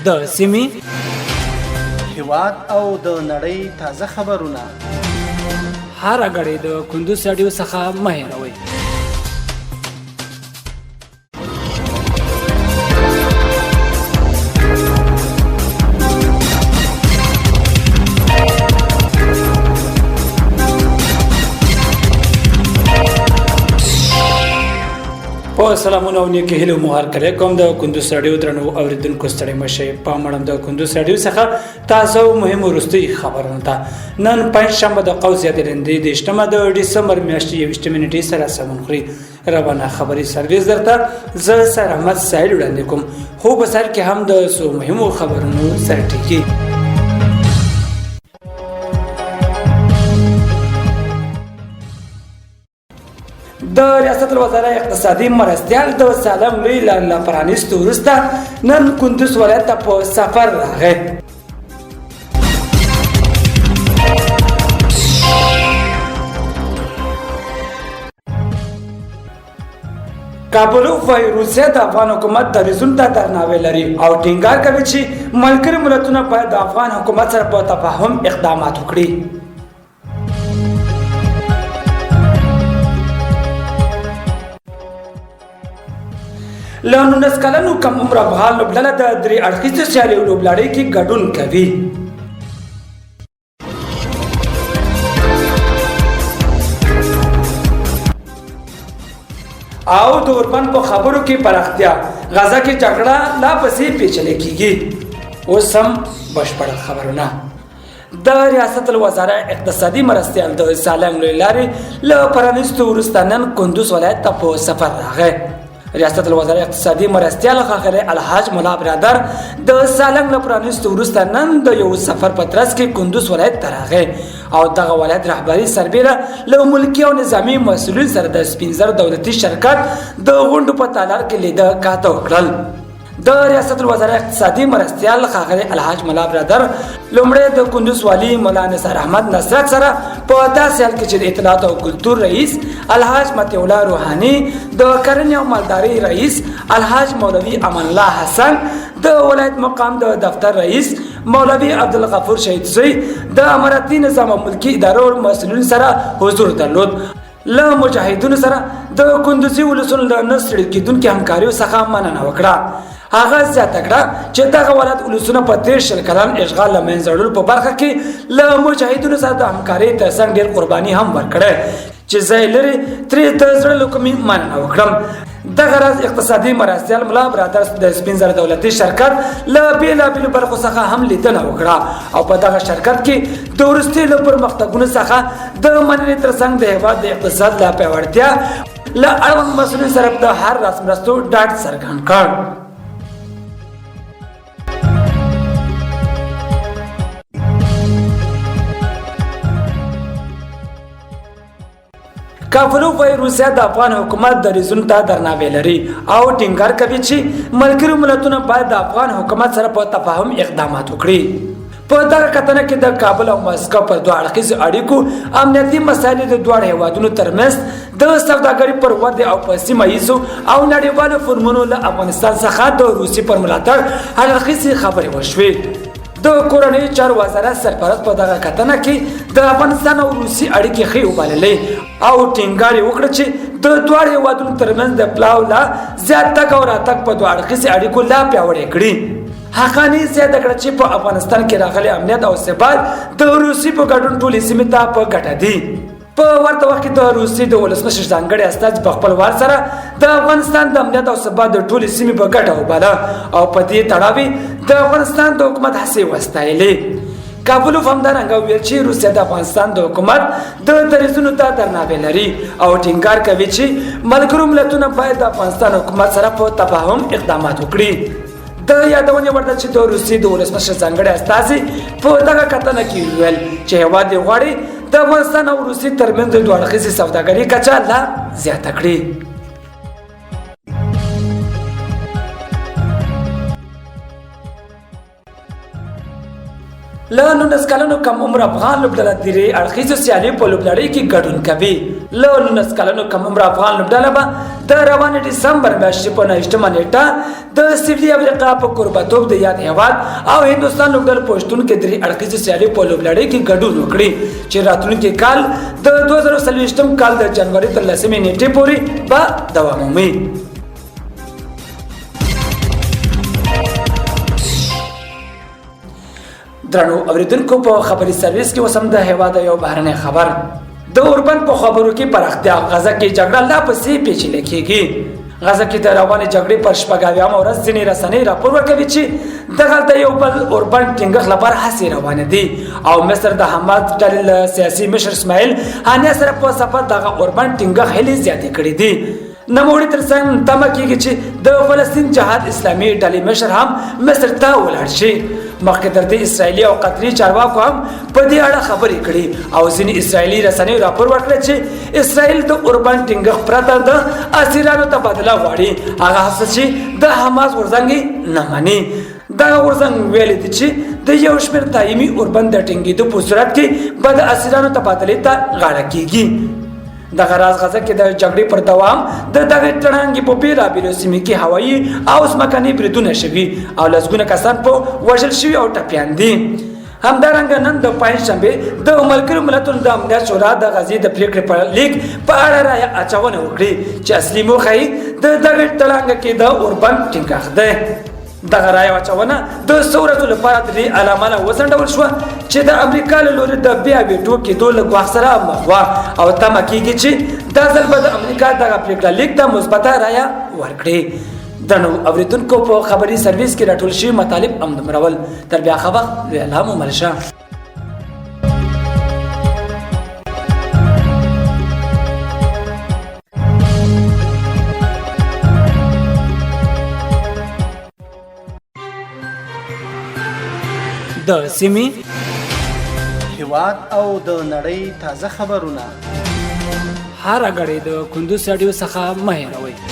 د سیمې، هیواد او د نړۍ تازه خبرونه هره ګړۍ د کندوز راډیو څخه مه هېروئ. په سلامونه او نیکه هیلو مو هرکلی کوم. د کندوز راډیو درنو اوریدونکو، ستړي مشه په مړم د کندوز راډیو څخه تازه او مهم وروستي خبرونه ته. نن پنجشنبه د قوس یا د لیندۍ 30مه د ډسمبر میاشتې 21 نیټې سره سمون خوري. روانه خبري سرویس درته زه سر احمد ساحل وړاندې کوم، خو په سر کې هم د څو مهمو خبرونو سرټکي. د ریاست الوزراء اقتصادي مرستیال د سالم لوی لار له پرانیستو وروسته نن کندوز ولایت ته په سفر راغی. کابلوف وایي روسیه د افغان حکومت دریځونو ته درناوی لري او ټینګار کوي چې ملګري ملتونه باید د افغان حکومت سره په تفاهم اقدامات وکړي. له 19 کلنو کم عمره افغان لوبډله د درې اړخیزو سیالیو لوبلړۍ کې ګډون کوي. او د اوربند په خبرو کې پراختیا، غزه کې جګړه لا پسې پیچلې کیږي. اوس هم بشپړ خبرونه. د ریاست الوزراء اقتصادي مرستیال د سالنګ لوی لارې له پرانیستو وروسته نن کندوز ولایت ته په سفر راغی. ریاست الوزراء اقتصادي مرستیال ښاغلی الحاج ملا برادر د سالنګ له پرانیستو وروسته نن د یو سفر په ترڅ کې کندوز ولایت ته راغی او دغه ولایت رهبري سربېره له ملکي او نظامي مسؤلین سره د سپینزر دولتي شرکت د غونډو په تالار کې لیده کاته وکړل. د ریاست الوزراء اقتصادي مرستیال ښاغلی الحاج ملا برادر لومړی د کندوز والي ملا نثار احمد نصرت سره په داسې حال کې چې د اطلاعات او کلتور رئیس الحاج مطیع الله روحاني، د کرنې او مالدارۍ رئیس الحاج مولوي امان الله حسن، د ولایت مقام د دفتر رئیس مولوي عبدالغفور شهیدزوی، د امارتي نظام او ملکي ادارو مسؤلین سره حضور درلود، له مجاهدینو سره د کندوزي ولسونو له نه ستړي کېدونکي همکاریو څخه مننه وکړه. هغه زیاته کړه چې دغه ولایت ولسونه په تېر 20 کلن اشغال له منځه وړلو په برخه کې له مجاهدینو سره د همکارۍ ترڅنګ ډېر قرباني هم ورکړی چې زه یې لرې ترې د زړه له کومې مننه وکړم. دغه راز اقتصادي مرستیال ملا برادر د سپین زر دولتي شرکت له بېلابېلو برخو څخه هم لیدنه وکړه او په دغه شرکت کې د وروستیو له پرمختګونو څخه د مننې ترڅنګ د هېواد د اقتصاد له پیاوړتیا له اړوند مسؤلینو سره د هر راز مرستو ډاډ څرګند کړ. کابلوف وایي روسیه د افغان حکومت دریځونو ته درناوی لري او ټینګار کوي چې ملګري ملتونه باید د افغان حکومت سره په تفاهم اقدامات وکړي. په دغه کتنه کې د کابل او مسکو پر دوه اړخیزو اړیکو، امنیتي مسایلو، د دواړو هیوادونو ترمنځ د سوداګرۍ پر ودې او په سیمه ییزو او نړیوالو فورمونو له افغانستان څخه د روسیې پر ملاتړ هر اړخیزې خبرې وشوې. د کورنیو چارو وزارت سرپرست په دغه کتنه کې د افغانستان او روسیې اړیکې ښې وبللې او ټینګار یې وکړ چې د دواړو هېوادونو ترمنځ د پلاو لا زیات تګ او راتګ په دوه اړخیزې اړیکو لا پیاوړې کړي. حقاني زیاته کړه چې په افغانستان کې راغلی امنیت او ثبات د روسیې په ګډون ټولې سیمې ته په ګټه دي. په ورته وخت کې د روسیې د ولسمشر ځانګړي استازي په خپل وار سره د افغانستان د امنیت او ثبات د ټولې سیمې په ګټه وباله او په دې تړاو د افغانستان د حکومت هڅې وستایلې. کابلوف همدارنګه وویل چې روسیه د افغانستان د حکومت د دریځونو ته درناوی لري او ټینګار کوي چې ملګرو ملتونه باید د افغانستان حکومت سره په تفاهم اقدامات وکړي. د یادونې وړ ده چې د روسیې د ولسمشر ځانګړي استازي په دغه کتنه کې وویل چې هېواد یې غواړي د افغانستان او روسیې ترمنځ د دوه اړخیزې سوداګرۍ کچه لا زیاته کړي. له 19 کلنو کم عمر افغان لوبډله درې اړخیزو سیالیو په لوبلړۍ کې ګډون کوي. له 19 کلنو کم عمر افغان لوبډله به د روانې ډسمبر میاشتې په 29مه نېټه د سویلي افریقا په کوربتوب د یاد هیواد او هندوستان لوبډلو په شتون کې درې اړخیزې سیالۍ په لوبلړۍ کې ګډون وکړي چې راتلونکي کال د 2024 کال د جنوري تر 10مې نېټې پورې به دوام ومومي. درنو اوریدونکو، په خبري سرویس کې اوس هم د هیواد یو بهرنی خبر. د اوربند په خبرو کې پراختیا، غزه کې جګړه لا پسې پیچلې کیږي. غزه کې د روانې جګړې پر 76مه ورځ ځینې رسنۍ راپور ورکوي چې دغلته یو بل اوربند ټینګښت لپاره هڅې روانې دي او مصر د حماس ډلې له سیاسي مشر اسماعیل هانیه سره په سفر دغه اوربند ټینګښت هیلې زیاتې کړې دي. نوموړي ترڅنګ تمه کیږي چې د فلسطین جهاد اسلامي ډلې مشر هم مصر ته ولاړ شي. مخکې تر دې اسرایلي او قطري چارواکو هم په دې اړه خبرې کړې او ځینې اسرایلي رسنیو راپور ورکړی چې اسرایل د اوربند ټینګښت پرته د اسیرانو تبادله غواړي، هغه هڅه چې د حماس غورځنګ یې نه مني. دغه غورځنګ ویلي دي چې د یو شمېر دایمي اوربند د ټینګېدو په صورت کې به د اسیرانو تبادلې ته غاړه کیږي. دغه راز غزه کې د جګړې پر دوام د دغې تړانګې په بېلابېلو سیمو کې هوایي او ځمکني بریدونه شوي او لسګونه کسان په وژل شوي او ټپیان دي. همدارنګه نن د پنجشنبې د ملګرو ملتونو د امنیت شورا د غزې د پرېکړې په لیک په اړه رایه اچونه وکړي چې اصلي موخه یې د دغې تړانګه کې د اوربند ټینګښت دی. دغه رایه اچونه د څو ورځو لپاره درې علامه وځنډول شوه چې د امریکا له لوري د بیا ویټو کېدو له ګواښ سره مخ وه او تمه کیږي چې دا ځل به د امریکا دغه پرېکړه لیک ته مثبته رایه ورکړي. درنو اوریدونکو، په خبري سرویس کې راټول شوي مطالب هم دومره ول. تر بیا ښه وخت، لوی الله مو مل شه. د سیمې، هیواد او د نړۍ تازه خبرونه هره ګړۍ د کندوز راډیو څخه مه هېروئ.